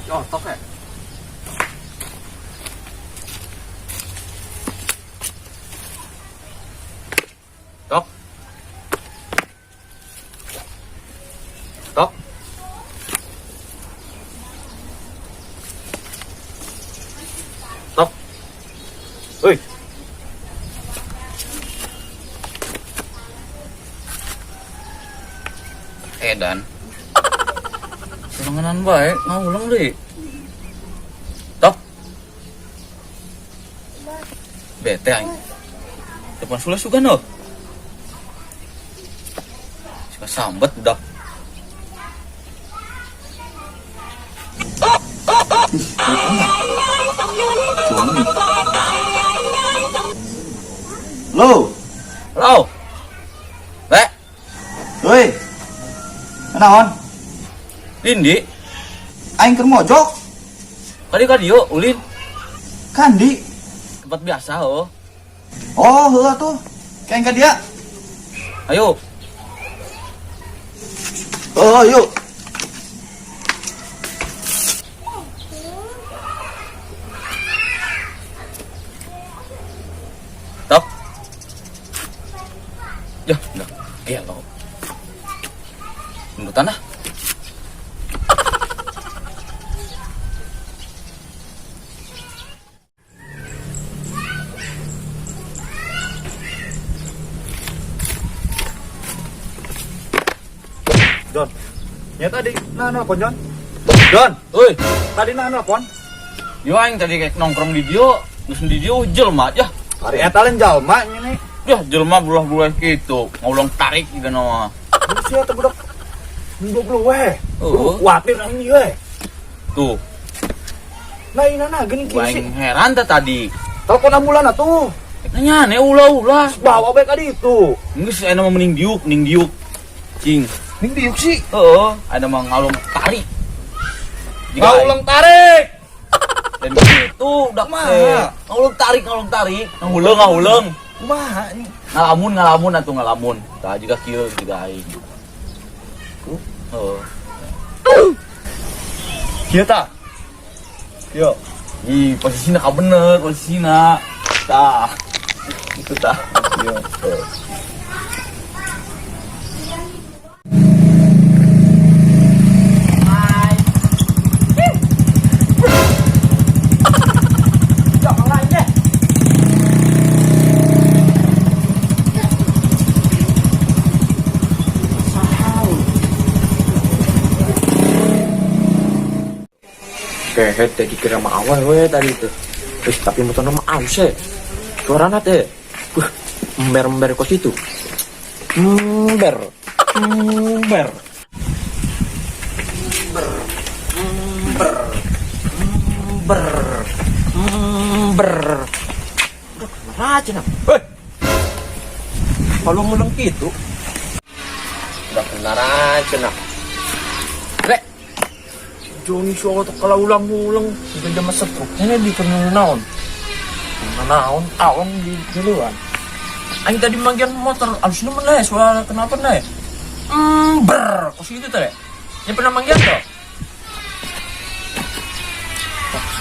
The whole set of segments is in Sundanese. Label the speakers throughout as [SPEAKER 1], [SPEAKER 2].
[SPEAKER 1] Otok ya. Tok. Tok. Tok. Oi. Edan. Serangan bae, ngulang deh. Tok. Bete aing. Depan sulah sugan loh. Suka sambat udah.
[SPEAKER 2] Lo,
[SPEAKER 1] Halo. Le,
[SPEAKER 2] hei. Naon?
[SPEAKER 1] Dindi.
[SPEAKER 2] Aing keur mojok.
[SPEAKER 1] Kadi kadi yuk, ulin.
[SPEAKER 2] Kandi.
[SPEAKER 1] Tempat biasa oh.
[SPEAKER 2] Oh, heeh tuh. Kayak ka dia.
[SPEAKER 1] Ayo.
[SPEAKER 2] Oh, yuk.
[SPEAKER 1] Tok. Ya, udah. Gelo. Tunggu tanah.
[SPEAKER 2] John. Ya tadi nah nelpon John. John,
[SPEAKER 1] Oi,
[SPEAKER 2] tadi nah nelpon.
[SPEAKER 1] yo aing tadi kayak nongkrong di dia, geus di dia jelema ya.
[SPEAKER 2] Hari eta lain jalma ini.
[SPEAKER 1] Ya, jelema bulah-bulah gitu. Ngulang tarik juga nama.
[SPEAKER 2] Sia teh budak 20 weh.
[SPEAKER 1] Oh.
[SPEAKER 2] Kuatir aing we.
[SPEAKER 1] Tuh,
[SPEAKER 2] Nah, ini nah geuning kieu sih.
[SPEAKER 1] aing heran teh tadi.
[SPEAKER 2] Telepon ambulan atuh.
[SPEAKER 1] Nanya nih ulah-ulah.
[SPEAKER 2] Bawa bae ka ditu.
[SPEAKER 1] Geus aya mah mending diuk, mending diuk. Cing.
[SPEAKER 2] Ning diuk sih.
[SPEAKER 1] Heeh, ada mah ngalung tarik. Jika
[SPEAKER 2] Ngaulang tarik.
[SPEAKER 1] Dan gitu udah
[SPEAKER 2] Kumaha?
[SPEAKER 1] Ngulung tarik, ngulung tarik. Ngahuleng, ngahuleng.
[SPEAKER 2] Kumaha ini?
[SPEAKER 1] Ngalamun, ngalamun atuh ngalamun. Tah juga kieu juga aing. Heeh.
[SPEAKER 2] Kieu tah. Kieu.
[SPEAKER 1] Ih, posisinya ka bener, posisinya. Tah. Itu tah.
[SPEAKER 2] Kieu.
[SPEAKER 3] Kehet teh dikira mah awal we tadi tuh. Wis tapi motor mah aus e. Suarana teh. Wah, ember-ember kos itu. Ember. Ember. Ember. Ember. Ember. Udah kenapa aja nah? Hei. Kalau ngulang gitu. Udah benar aja nah. Rek. Joni soal tuh kalau ulang-ulang bukan jam stroke ini di kena naon naon awan di jaluan aing tadi manggian motor alusnya mana suara kenapa nih ber kok gitu teh yang pernah manggian tuh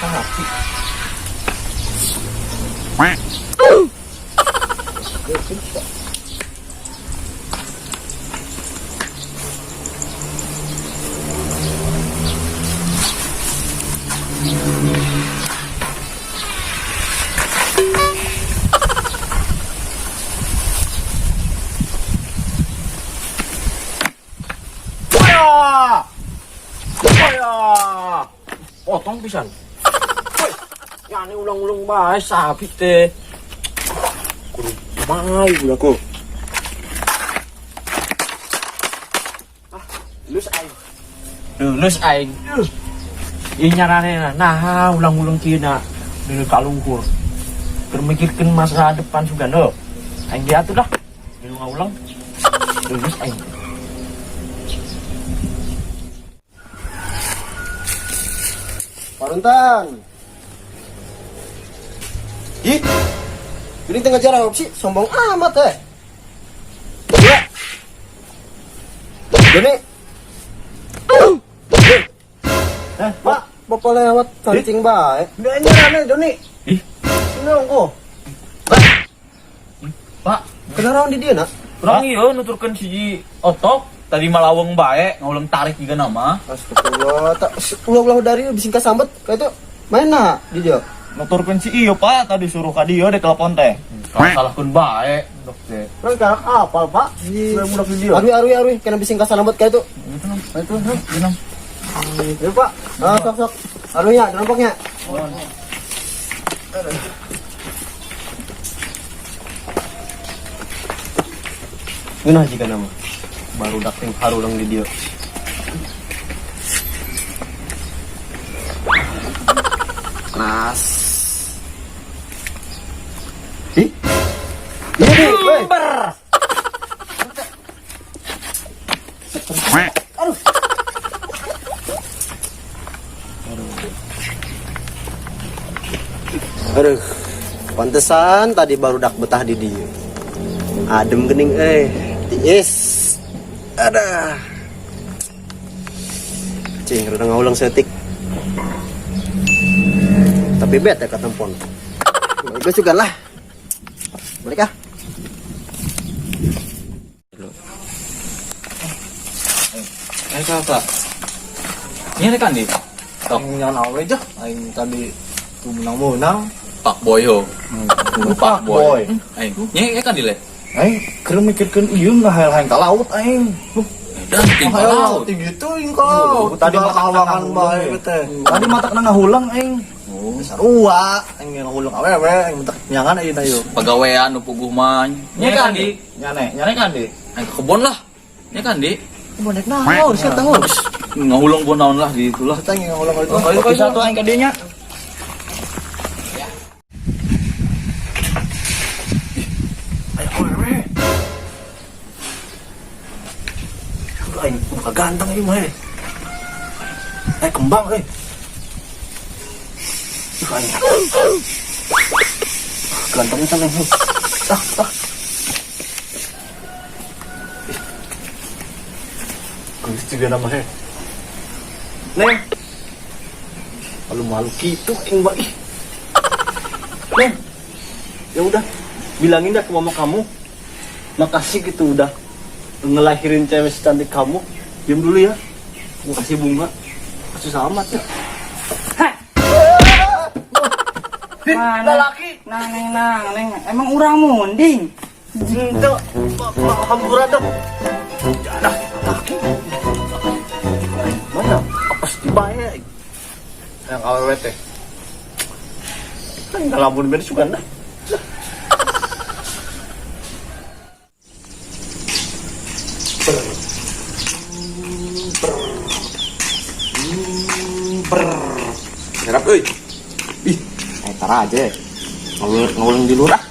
[SPEAKER 3] tapi potong pisan. Woi, ya ini ulang-ulang bae sapi teh. Kudu mai udah ku. Ah, lulus aing. Lulus aing. Ieu nyarane nah ulang-ulang kieu na dulu kaluhur. Keur mikirkeun masa depan sugan heuh. Aing diatur dah. Dulu ngaulang. Lulus aing.
[SPEAKER 4] Paruntang. Ih. Ini tengah jalan sih, sombong amat eh. Dua. Joni. Pak, Bapak lewat cancing bae.
[SPEAKER 2] Enggak nyerane Joni.
[SPEAKER 1] Ih,
[SPEAKER 4] Sini ongko.
[SPEAKER 1] Pak,
[SPEAKER 4] Kenapa di dia nak?
[SPEAKER 1] urang ieu nuturkeun si Otok tadi malaweng bae ngaulang tarik juga nama.
[SPEAKER 4] Astagfirullah, tak ulah-ulah dari bising kasambet kayak itu main nah di dia.
[SPEAKER 2] Nuturkeun si iyo Pak, tadi suruh ka dieu dek telepon teh.
[SPEAKER 1] Kalau salahkeun bae, dok teh.
[SPEAKER 2] Urang karak apal Pak. Urang budak di dieu.
[SPEAKER 4] Arwi arwi arwi kena bising kasambet kayak itu.
[SPEAKER 1] Itu nam,
[SPEAKER 4] Itu, hah?
[SPEAKER 1] itu nam.
[SPEAKER 4] Ayo Pak. Ah, sok sok. Arwi ya, nampaknya. Ngeunah jika nama. Baru dakting harulang di dia. Nas. Ih. Iya nih, weh. Aduh. Aduh, pantesan tadi baru dak betah di dia. Adem gening eh. Yes. Ada. Cing, rada ngaulang setik. Tapi bete ka tempon. Bagus juga lah. Balik ah.
[SPEAKER 1] Eh, kakak. Ini ada kan di? Tok,
[SPEAKER 2] Aing nyaman awe aja. Aing tadi tuh menang-menang.
[SPEAKER 1] Pak Boy ho. Pak
[SPEAKER 2] Boy.
[SPEAKER 1] Aing, nya kan di le.
[SPEAKER 2] Aing keur mikirkeun ieu ngahayal hayang ka laut aing.
[SPEAKER 1] Dan tinggal laut.
[SPEAKER 2] Gitu aing ka laut. Tadi mata hawangan bae teh. Tadi mata kena ngahulang aing.
[SPEAKER 1] Oh,
[SPEAKER 2] Sarua aing ngahulang awewe aing mentak nyangan aing ayo.
[SPEAKER 1] pagawean nu puguh mah. Nya kan di?
[SPEAKER 2] Nyane, nyane kan di.
[SPEAKER 1] Aing ke kebon lah. Nya kan di?
[SPEAKER 4] Bonek naon sih tahu.
[SPEAKER 1] Ngahuleng pun naon lah di itulah.
[SPEAKER 2] Kita ngahulang itu.
[SPEAKER 1] Oh,
[SPEAKER 2] Oke, satu aing ka dieu nya.
[SPEAKER 3] Aing muka ganteng ieu mah. Eh kembang euy. Ih, aing. Ganteng pisan aing. Ah, ah. Ih.
[SPEAKER 2] Geus juga nama he. Neng. Malu-malu gitu aing mah ih. Neng. Ya udah, bilangin dah ke mama kamu. Makasih gitu udah ngelahirin cewek secantik kamu. Diam dulu ya. Gua kasih bunga. Kasih selamat ya.
[SPEAKER 5] Mana? Nang, neng, nang, neng. Emang urang munding.
[SPEAKER 2] Itu hampura tuh. Dah, laki. Mana? Apa sih bae? Yang awewe teh. Kan ngalamun beres juga dah.
[SPEAKER 3] Serap euy. Ih, tar aja. Ngawulang ngawulang di luar ah.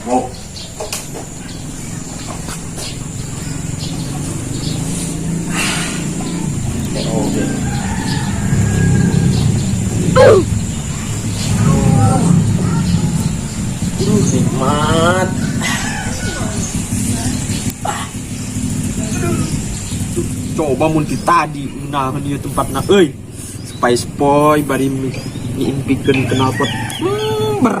[SPEAKER 3] Wow. Aduh, nikmat. Coba mun ti tadi unahan ieu tempatna euy. Sepoi-sepoi bari ngiimpikeun knalpot. Ber.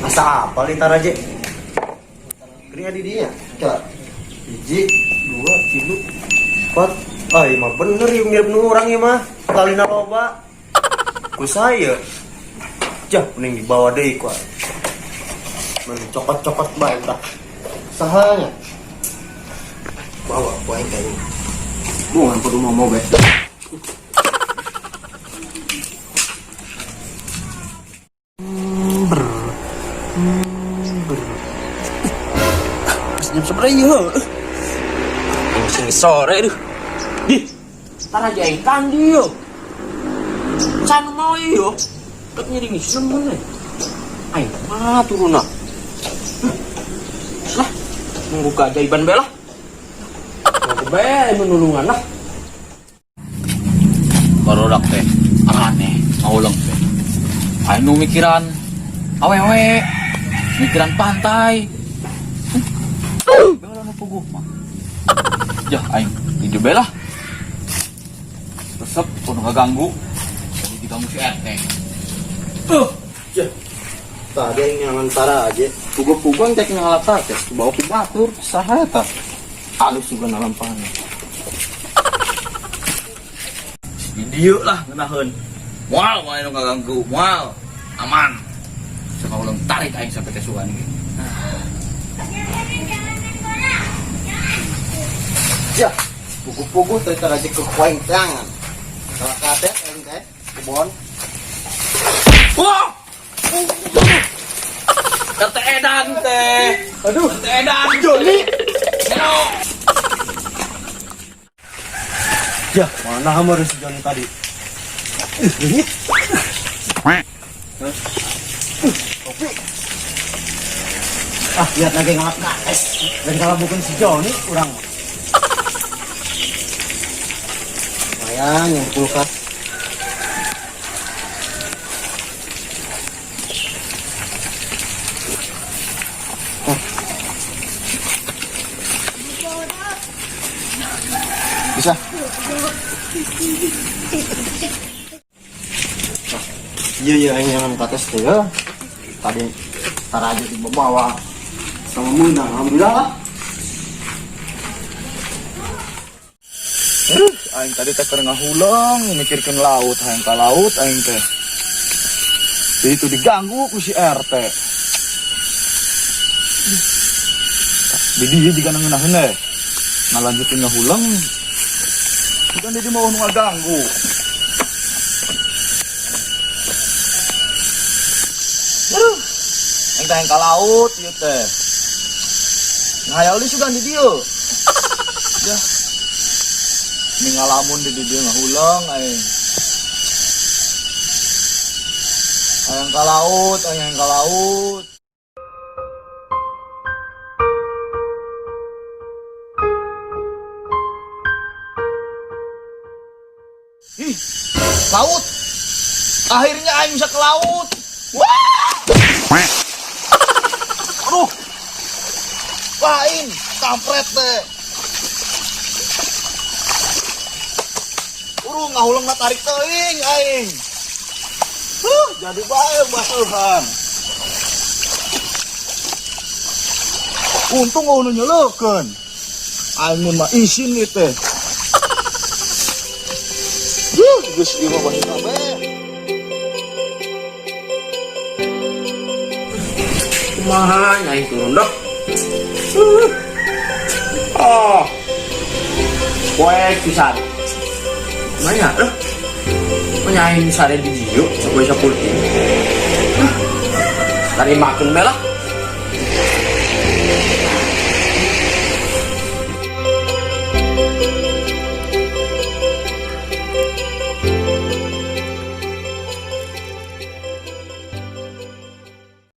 [SPEAKER 4] Asa apa li taraje? Kering di dia. Coba. 1, 2, 3, 4. Ah, iya mah bener ya mirip nu urang ieu mah. Talina loba. Ku saya. Jah, mending dibawa deui ku aing. Mending cokot-cokot bae tah. Sahanya. Bawa ku aing kayaknya.
[SPEAKER 3] Bukan kudu mau bae. Ber. Pas jam seberapa ieu? Ini sore duh. Di, tara aing kandi yo. Can mau yo. Ket nyiringi semen. Aing mah turunna. Lah, nunggu keajaiban be lah. Nunggu be menulungan lah.
[SPEAKER 1] Barodak teh aneh ngaulang teh. Aing nu mikiran awewe, mikiran pantai. Bela nu puguh mah. Ya aing di be lah. Resep kudu ngaganggu. Jadi diganggu si RT.
[SPEAKER 4] Ya. Tadi aing nyangan tara aja.
[SPEAKER 5] Puguh-puguh teh ngalata teh bawa ku batur saha eta? Alus juga nalampahan.
[SPEAKER 1] Di dieu lah ngeunaheun. Moal moal nu ngaganggu, moal. Aman. Sama ulang tarik aing sampai ke sugan ge.
[SPEAKER 4] Ya, puguh-puguh teh tara aja ke kuaing tangan. Salah kate aing teh kebon.
[SPEAKER 1] Wah! RT edan teh.
[SPEAKER 4] Aduh,
[SPEAKER 1] RT edan.
[SPEAKER 4] Joni.
[SPEAKER 1] Hello.
[SPEAKER 4] Ya, mana hamar si Joni tadi? Ih, leungit. Kopi. Ah, lihat lagi ngalap kates. Dan kalau bukan si Joni, kurang. Lumayan yang di kulkas. Oh. Bisa. Iya, iya, yang kates teh ya. Tadi tara aja dibawa sama menang, alhamdulillah lah.
[SPEAKER 1] Aduh, aing tadi teh keur ngahuleng mikirkeun laut, hayang ka laut aing teh. Jadi itu diganggu ku si RT. Di dieu juga ngeunaheun teh. Ngalanjutin ngahuleng. Bukan dia mau nu ngaganggu. Aduh, aing teh hayang ka laut ieu teh. Ngahayal deui sugan di dieu. Ya. Ini ngalamun di dieu ngahuleng aing. Hayang ka laut, aing hayang ka laut. Ih, laut. Akhirnya aing bisa ke laut. Wah! Aduh. Wah, aing kampret teh. Urung ngahuleng na tarik teuing aing. Huh, jadi bae baseuhan. Untung eueuh nu nyeleukeun. Aing mun mah isin ieu teh. Huh, geus ieu mah baseuh kabeh.
[SPEAKER 3] Kumaha aing turun dah. Oh. Poek pisan. Mana dah? Mana aing sare di dieu sampai sapuluh. Tadi makan be lah.